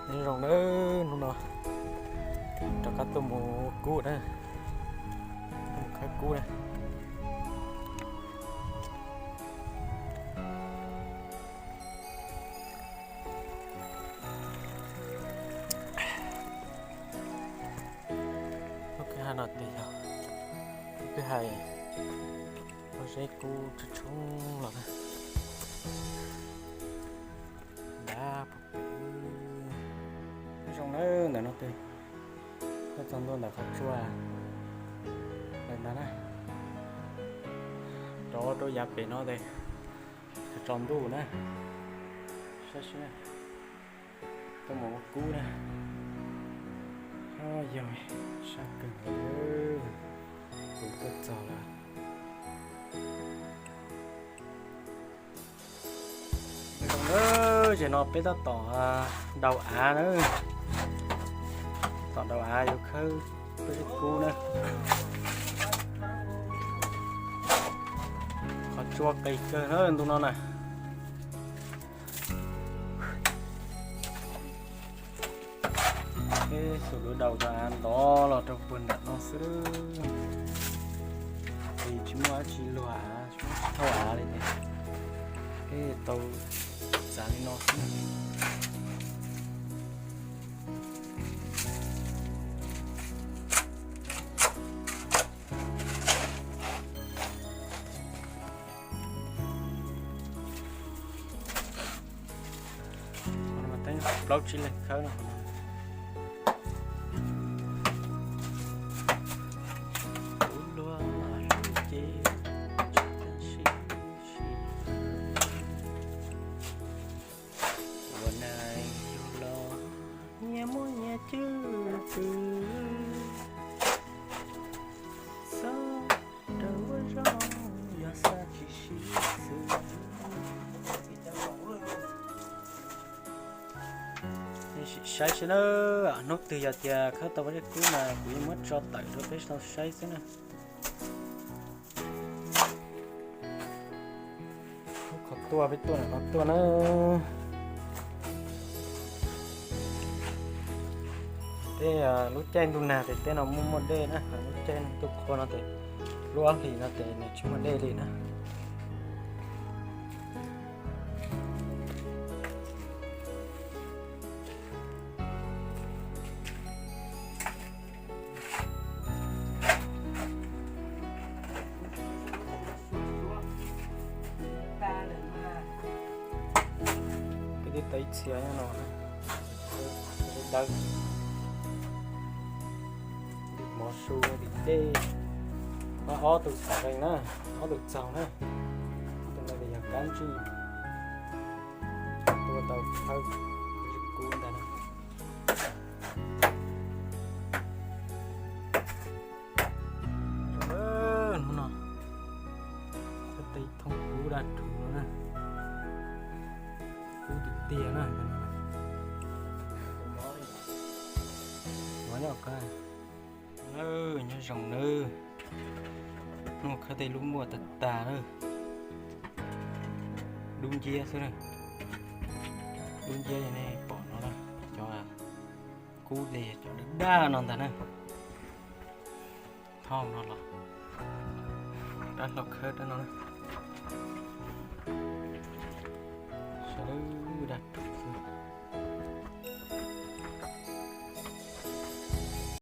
Nyob zoo nawb, hnub no rov qab tuaj mus ua kub na, tuaj mus khawb kub na. Lub kwj ha no ces yog lub kwj ha pob zeb kub tshoob tshoob los na. Dab pem, zoo nawb, ntawm no tes, koj txog ntua ntawm qhov tsua ntawm ntag na, rov rau yav pem no tes, tsaus ntuj na, saib seb, tuaj mus ua kub na. Yog sab kawg nkaus, kuv tuaj txog lawm. Zoo nawb, ces no peb tab tom daus av na, tom daus av yuav khawb pob zeb kub na. Qhov tsua qis kawg na ntu no na. Peb xum duav daus cov av ntov los rau puag nram no xwb, ces tsis muaj dab tsi luag av, tsis muaj dab tsi thauj av li ces peb tau txav li no xwb. Qhov no mas teeb plaub tsib leeg khawb no. Kuv luag hlub ces tsis tag sim sim, ua neej yug los nyias muaj nyias cwj pwm, xob raws ua zoo yog xav tsis sib xws. Saib seb na, hnub twg yog tias khawb tau pob zeb kub mas kuv yuav muab tso tawm rau peb tau saib xwb na. Lub qhov tuaj peb tuaj ntawm no tuaj na. Tej lub caij ntuj nag ces tej no muaj muaj dej na, lub caij ntuj qhua no ces lub ob hlis no ces nws tsis muaj dej li na. Peb twb tau ib txhia nyob no, dawb, mov su, dej, ob tug txaus na, ob tug txaus na, tus no yog kab ntswj, tua tau khawb kub ntag na. Hnub no, tej thoob kub daj rhuv no na, kub tiag tiag na. Nyob zoo nawb, hnub no khawb tej lub muaj tag tag na, dub nciab xwb na, dub nciab li nej pom no na, cov kub dej cov daj daj no ntag na. Thauj no los, rab hlau khawb rab no,